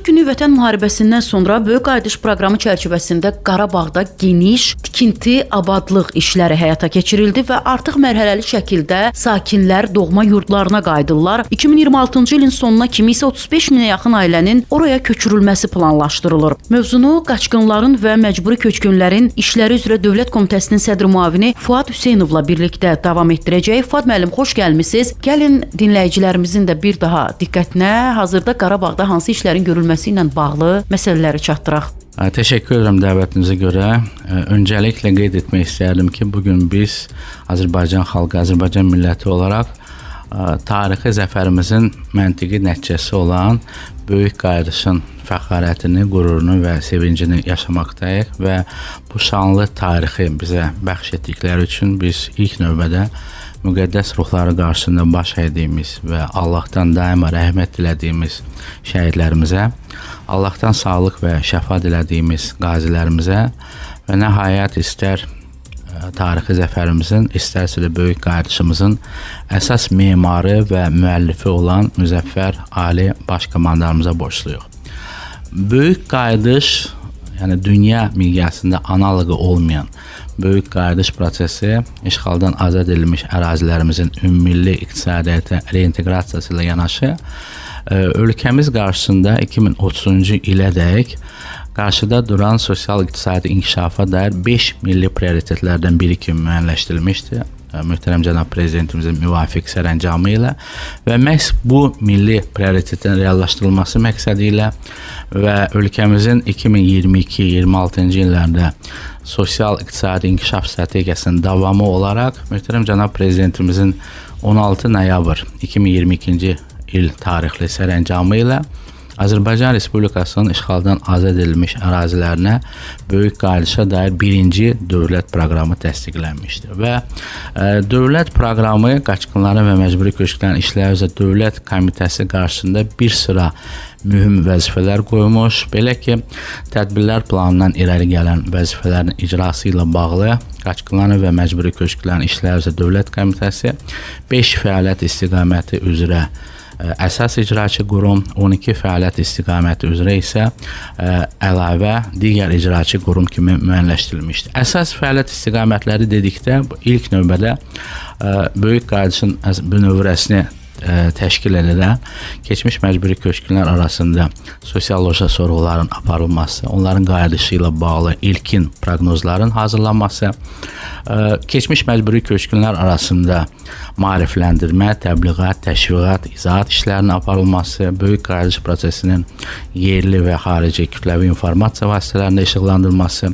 40 günlük Vətən müharibəsindən sonra Böyük Qayıdış proqramı çərçivəsində Qarabağda geniş tikinti, abadlıq işləri həyata keçirildi və artıq mərhələli şəkildə sakinlər doğma yurdlarına qayıdırlar. 2026-cı ilin sonuna kimi isə 35 minə yaxın ailənin oraya köçürülməsi planlaşdırılır. Mövzunu qaçqınların və məcburi köçkünlərin işləri üzrə Dövlət Komitəsinin sədr müavini Fuad Hüseynovla birlikdə davam etdirəcəyik. Fuad müəllim, xoş gəlmisiniz. Gəlin dinləyicilərimizin də bir daha diqqətinə hazırda Qarabağda hansı işlərin görülməsi ilə bağlı məsələləri çatdıraq. Təşəkkür edirəm dəvətinizə görə. Öncəliklə qeyd etmək istərdim ki, bu gün biz Azərbaycan xalqı, Azərbaycan milləti olaraq tarixi zəfərimizin məntiqi nəticəsi olan böyük qayıdışın fəxarətini, qürurunu və sevincini yaşamaqdayıq və bu şanlı tarixi bizə bəxş etdikləri üçün biz ilk növbədə müqəddəs ruhları qarşısında baş əydiyimiz və Allahdan daima rəhmət dilədiyimiz şəhidlərimizə, Allahdan sağlıq və şəfa dilədiyimiz qazilərimizə və nəhayət istər tarixi zəfərimizin, istərsə də böyük qayıdışımızın əsas memarı və müəllifi olan Müzəffər Ali Baş Komandanımıza borcluyuq. Böyük qayıdış, yəni dünya miqyasında analoqu olmayan böyük qayıdış prosesi işğaldan azad edilmiş ərazilərimizin ümummilli iqtisadiyyata reinteqrasiyası ilə yanaşı ölkəmiz qarşısında 2030-cu ilədək qarşıda duran sosial-iqtisadi inkişafa dair 5 milli prioritetlərdən biri kimi müəyyənləşdirilmişdi. Möhtərəm cənab prezidentimizin müvafiq sərəncamı ilə və məhz bu milli prioritetin reallaşdırılması məqsədi ilə və ölkəmizin 2022-26-cı illərdə sosial-iqtisadi inkişaf strategiyasının davamı olaraq möhtərəm cənab prezidentimizin 16 noyabr 2022-ci il tarixli sərəncamı ilə Azərbaycan Respublikasının işğaldan azad edilmiş ərazilərinə böyük qayıdışa dair birinci dövlət proqramı təsdiqlənmişdir və dövlət proqramı qaçqınların və məcburi köçkünlərin işləri üzrə Dövlət Komitəsi qarşısında bir sıra mühüm vəzifələr qoymuş. Belə ki, tədbirlər planından irəli gələn vəzifələrin icrası ilə bağlı qaçqınların və məcburi köçkünlərin işləri üzrə Dövlət Komitəsi 5 fəaliyyət istiqaməti üzrə əsas icraçı qurum, 12 fəaliyyət istiqaməti üzrə isə əlavə digər icraçı qurum kimi müəyyənləşdirilmişdir. Əsas fəaliyyət istiqamətləri dedikdə ilk növbədə böyük qayıdışın bünövrəsini təşkil edən keçmiş məcburi köçkünlər arasında sosioloji sorğuların aparılması, onların qayıdışı ilə bağlı ilkin proqnozların hazırlanması, keçmiş məcburi köçkünlər arasında maarifləndirmə, təbliğat, təşviqat, izahat işlərinin aparılması, böyük qayıdış prosesinin yerli və xarici kütləvi informasiya vasitələrində işıqlandırılması,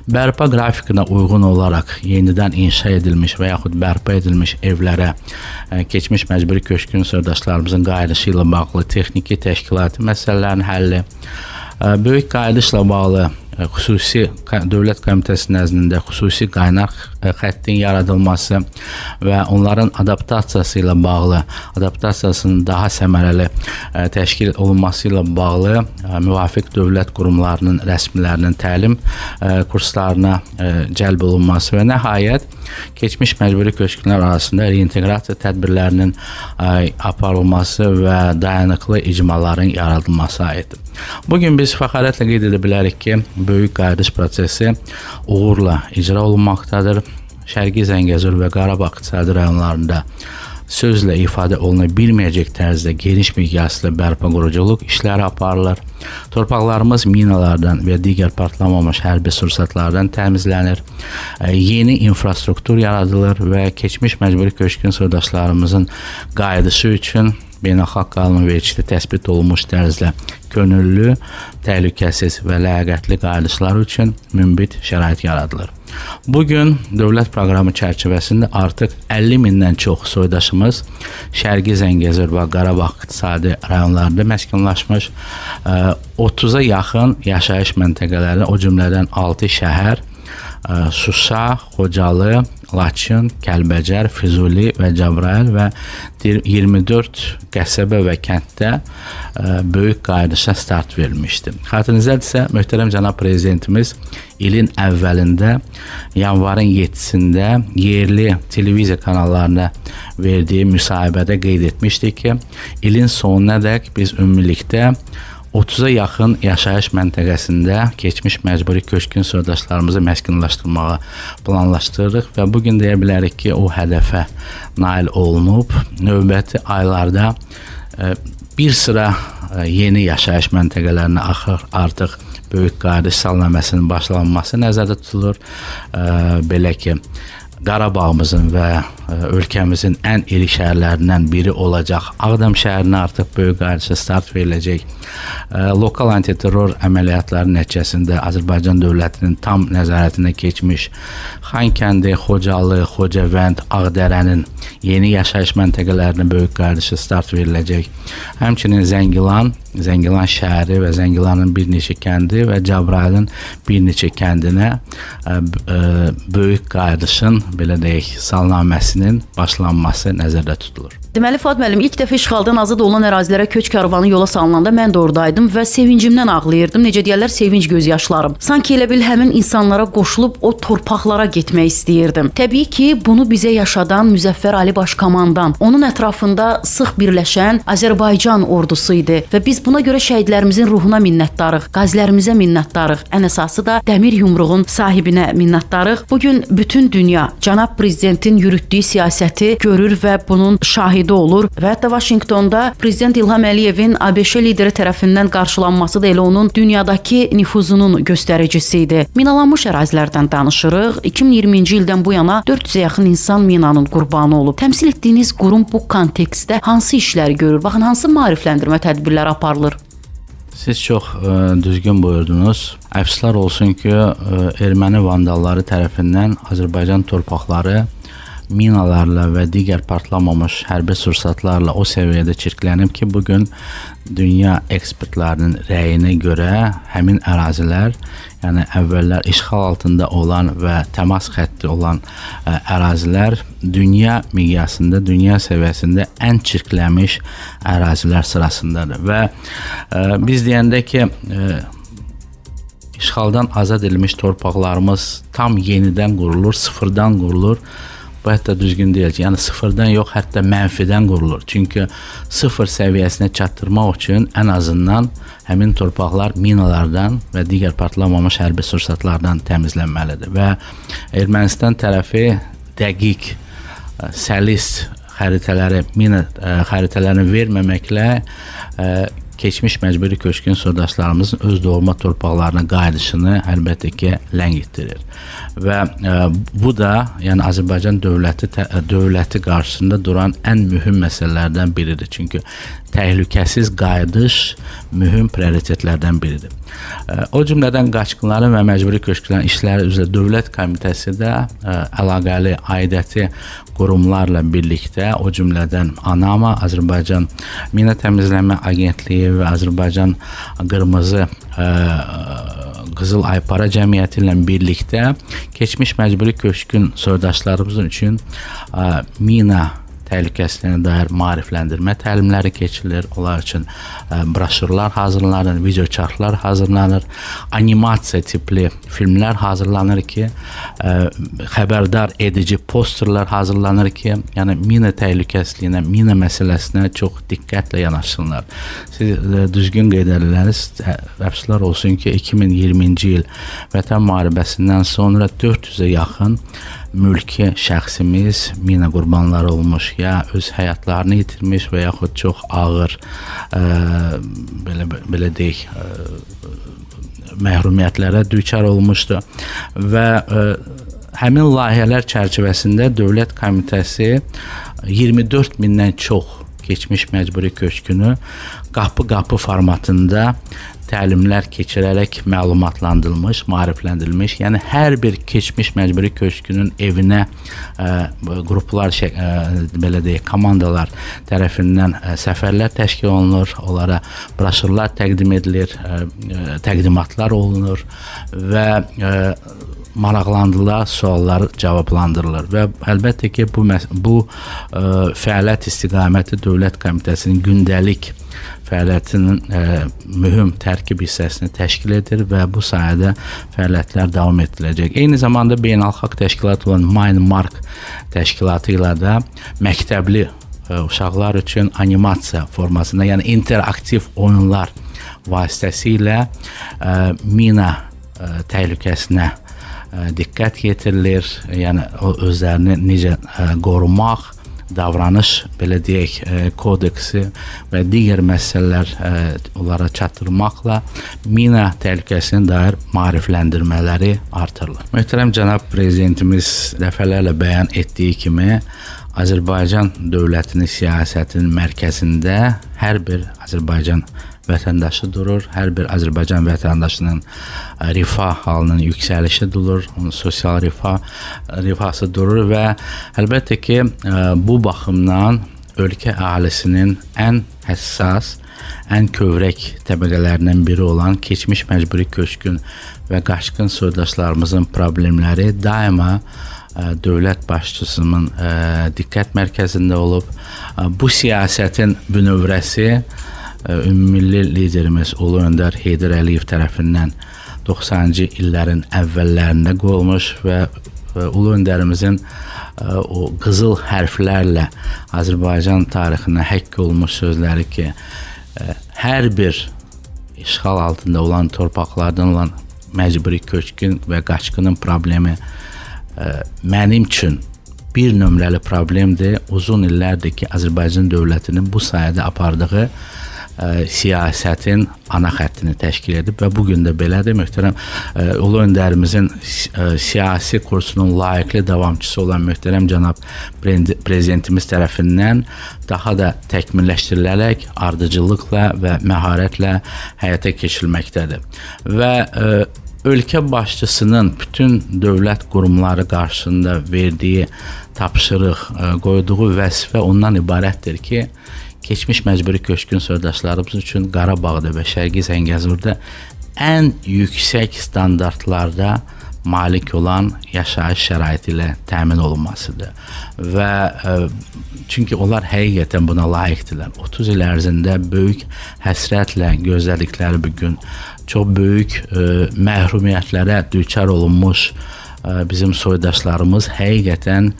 bərpa qrafikinə uyğun olaraq yenidən inşa edilmiş və yaxud bərpa edilmiş evlərə keçmiş məcburi köçkün soydaşlarımızın qayıdışı ilə bağlı texniki təşkilati məsələlərin həlli, böyük qayıdışla bağlı xüsusi Dövlət Komitəsi nəzdində xüsusi qaynar xəttin yaradılması və onların adaptasiyası ilə bağlı, adaptasiyasının daha səmərəli təşkil olunması ilə bağlı müvafiq dövlət qurumlarının rəsmilərinin təlim kurslarına cəlb olunması və nəhayət keçmiş məcburi köçkünlər arasında reinteqrasiya tədbirlərinin aparılması və dayanıqlı icmaların yaradılması aiddir. Bugün biz fəxarətlə qeyd edə bilərik ki, böyük qayıdış prosesi uğurla icra olunmaqdadır. Şərqi Zəngəzur və Qarabağ iqtisadi rayonlarında sözlə ifadə oluna bilməyəcək tərzdə geniş miqyaslı bərpa quruculuq işləri aparılır. Torpaqlarımız minalardan və digər partlamamış hərbi sursatlardan təmizlənir. Yeni infrastruktur yaradılır və keçmiş məcburi köçkün soydaşlarımızın qayıdışı üçün beynəlxalq qanunvericilikdə təsbit olunmuş tərzdə könüllü, təhlükəsiz və ləyaqətli qayıdışlar üçün münbit şərait yaradılır. Bugün dövlət proqramı çərçivəsində artıq 50 mindən çox soydaşımız Şərqi Zəngəzur və Qarabağ iqtisadi rayonlarında məskunlaşmış, 30-a yaxın yaşayış məntəqələri, o cümlədən 6 şəhər, Şuşa, Xocalı, Laçın, Kəlbəcər, Füzuli və Cəbrayıl və 24 qəsəbə və kənddə böyük qayıdışa start verilmişdi. Xatırınızdadırsa, möhtərəm cənab prezidentimiz ilin əvvəlində yanvarın 7-sində yerli televiziya kanallarına verdiyi müsahibədə qeyd etmişdi ki, ilin sonunadək biz ümumilikdə 30-a yaxın yaşayış məntəqəsində keçmiş məcburi köçkün soydaşlarımızı məskunlaşdırmağı planlaşdırırıq və bu gün deyə bilərik ki, o hədəfə nail olunub. Növbəti aylarda bir sıra yeni yaşayış məntəqələrinə artıq böyük qayıdış salnaməsinin başlanması nəzərdə tutulur. Belə ki, Qarabağımızın və ölkəmizin ən iri şəhərlərindən biri olacaq Ağdam şəhərinə artıq böyük qayıdışa start veriləcək. Lokal antiterror əməliyyatları nəticəsində Azərbaycan dövlətinin tam nəzarətinə keçmiş Xankəndi, Xocalı, Xocavənd, Ağdərənin yeni yaşayış məntəqələrinə böyük qayıdışa start veriləcək. Həmçinin Zəngilan şəhəri və Zəngilanın bir neçə kəndi və Cəbrayılın bir neçə kəndinə böyük qayıdışın, belə deyək, salnaməsinin başlanması nəzərdə tutulur. Deməli, Fuad müəllim, ilk dəfə işğaldan azad olunan ərazilərə köç karvanı yola salınanda mən də oradaydım və sevincimdən ağlayırdım. Necə deyərlər, sevinc göz yaşlarım. Sanki elə bil həmin insanlara qoşulub o torpaqlara getmək istəyirdim. Təbii ki, bunu bizə yaşadan Müzəffər Ali Baş Komandan, onun ətrafında sıx birləşən Azərbaycan ordusu idi və biz buna görə şəhidlərimizin ruhuna minnətdarıq, qazilərimizə minnətdarıq. Ən əsası da dəmir yumruğun sahibinə minnətdarıq. Bu gün bütün dünya cənab prezidentin yürütdüyü siyasəti görür və bunun şahidi olur və hətta Vaşinqtonda prezident İlham Əliyevin ABŞ lideri tərəfindən qarşılanması da elə onun dünyadakı nüfuzunun göstəricisi idi. Minalanmış ərazilərdən danışırıq. 2020-ci ildən bu yana 400-ə yaxın insan minanın qurbanı olub. Təmsil etdiyiniz qurum bu kontekstdə hansı işləri görür? Baxın, hansı maarifləndirmə tədbirləri aparılır? Siz çox düzgün buyurdunuz. Əfsuslar olsun ki, erməni vandalları tərəfindən Azərbaycan torpaqları minalarla və digər partlamamış hərbi sursatlarla o səviyyədə çirklənib ki, bugün dünya ekspertlərinin rəyinə görə həmin ərazilər, yəni əvvəllər işğal altında olan və təmas xətti olan ərazilər dünya miqyasında, dünya səviyyəsində ən çirklənmiş ərazilər sırasındadır. Və biz deyəndə ki, işğaldan azad edilmiş torpaqlarımız tam yenidən qurulur, sıfırdan qurulur. Bu hətta düzgün deyil ki, yəni sıfırdan yox, hətta mənfidən qurulur. Çünki sıfır səviyyəsinə çatdırmaq üçün ən azından həmin torpaqlar minalardan və digər partlamamış hərbi sursatlardan təmizlənməlidir. Və Ermənistan tərəfi dəqiq, səlis xəritələri, mina xəritələrini verməməklə keçmiş məcburi köçkün soydaşlarımızın öz doğma torpaqlarına qayıdışını əlbəttə ki, ləngitdirir. Və bu da, yəni Azərbaycan dövləti qarşısında duran ən mühüm məsələlərdən biridir. Çünki təhlükəsiz qayıdış mühüm prioritetlərdən biridir. O cümlədən qaçqınların və məcburi köçkünlərin işləri üzrə Dövlət Komitəsi də əlaqəli aidiyyəti qurumlarla birlikdə, o cümlədən ANAMA, Azərbaycan Mina Təmizləmə Agentliyi və Azərbaycan Qırmızı Qızıl Aypara Cəmiyyəti ilə birlikdə keçmiş məcburi köçkün soydaşlarımız üçün mina təhlükəsizliyinə dair maarifləndirmə təlimləri keçirilir. Onlar üçün broşurlar hazırlanır, video çarxlar hazırlanır, animasiya tipli filmlər hazırlanır ki, xəbərdar edici posterlər hazırlanır ki, yəni mina təhlükəsizliyinə, mina məsələsinə çox diqqətlə yanaşsınlar. Siz düzgün qeyd edirsiniz, əfsuslar olsun ki, 2020-ci il Vətən müharibəsindən sonra 400-ə yaxın mülki şəxsimiz mina qurbanları olmuş, ya öz həyatlarını itirmiş və yaxud çox ağır belə deyək, məhrumiyyətlərə düçar olmuşdu. Və həmin layihələr çərçivəsində Dövlət Komitəsi 24 mindən çox keçmiş məcburi köçkünü qapı-qapı formatında təlimlər keçirərək məlumatlandırılmış, maarifləndirilmiş. Yəni hər bir keçmiş məcburi köçkünün evinə qruplar, belə deyək, komandalar tərəfindən səfərlər təşkil olunur, onlara broşurlar təqdim edilir, təqdimatlar olunur və maraqlandırılan suallar cavablandırılır və əlbəttə ki, bu fəaliyyət istiqaməti Dövlət Komitəsinin gündəlik fəaliyyətinin mühüm tərkib hissəsini təşkil edir və bu sahədə fəaliyyətlər davam etdiriləcək. Eyni zamanda beynəlxalq təşkilat olan Mine Mark təşkilatı ilə də məktəbli uşaqlar üçün animasiya formasında, yəni interaktiv oyunlar vasitəsilə mina təhlükəsinə diqqət yetirilir. Yəni özlərini necə qorumaq, davranış, belə deyək, kodeksi və digər məsələlər onlara çatdırmaqla mina təhlükəsinə dair maarifləndirmələri artırılır. Möhtərəm cənab prezidentimiz dəfələrlə bəyan etdiyi kimi, Azərbaycan dövlətinin siyasətinin mərkəzində hər bir Azərbaycan vətəndaşı durur. Hər bir Azərbaycan vətəndaşının rifah halının yüksəlişi durur, onun sosial rifahı durur və əlbəttə ki, bu baxımdan ölkə əhalisinin ən həssas, ən kövrək təbəqələrindən biri olan keçmiş məcburi köçkün və qaçqın soydaşlarımızın problemləri daima dövlət başçısının diqqət mərkəzində olub. Bu siyasətin bünövrəsi ümummilli liderimiz Ulu Öndər Heydər Əliyev tərəfindən 90-cı illərin əvvəllərində qoyulmuş və Ulu Öndərimizin o qızıl hərflərlə Azərbaycan tarixinə həkk olunmuş sözləri ki, hər bir işğal altında olan torpaqlardan olan məcburi köçkün və qaçqının problemi mənim üçün bir nömrəli problemdir. Uzun illərdir ki, Azərbaycan dövlətinin bu sahədə apardığı siyasətin ana xəttini təşkil edib və bu gün də belədir. Möhtərəm Ulu Öndərimizin siyasi kursunun layiqli davamçısı olan möhtərəm cənab prezidentimiz tərəfindən daha da təkmilləşdirilərək ardıcıllıqla və məharətlə həyata keçirilməkdədir. Və ölkə başçısının bütün dövlət qurumları qarşısında verdiyi tapşırıq, qoyduğu vəzifə ondan ibarətdir ki, keçmiş məcburi köçkün soydaşlarımız üçün Qarabağda və Şərqi Zəngəzurda ən yüksək standartlarda malik olan yaşayış şəraiti ilə təmin olunmasıdır. Və çünki onlar həqiqətən buna layiqdirlər. 30 il ərzində böyük həsrətlə gözlədikləri bir gün, çox böyük məhrumiyyətlərə düçar olunmuş bizim soydaşlarımız həqiqətən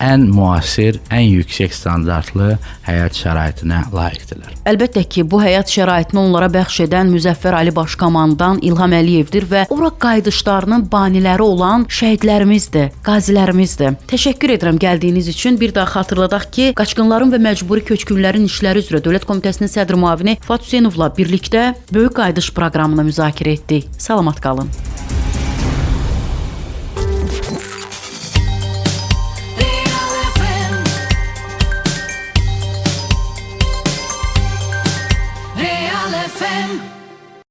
ən müasir, ən yüksək standartlı həyat şəraitinə layiqdirlər. Əlbəttə ki, bu həyat şəraitini onlara bəxş edən Müzəffər Ali Baş Komandan İlham Əliyevdir və ora qayıdışlarının baniləri olan şəhidlərimizdir, qazilərimizdir. Təşəkkür edirəm gəldiyiniz üçün. Bir daha xatırladaq ki, qaçqınların və məcburi köçkünlərin işləri üzrə Dövlət Komitəsinin sədr müavini Fuad Hüseynovla birlikdə Böyük Qayıdış proqramını müzakirə etdik. Salamat qalın. Real FM.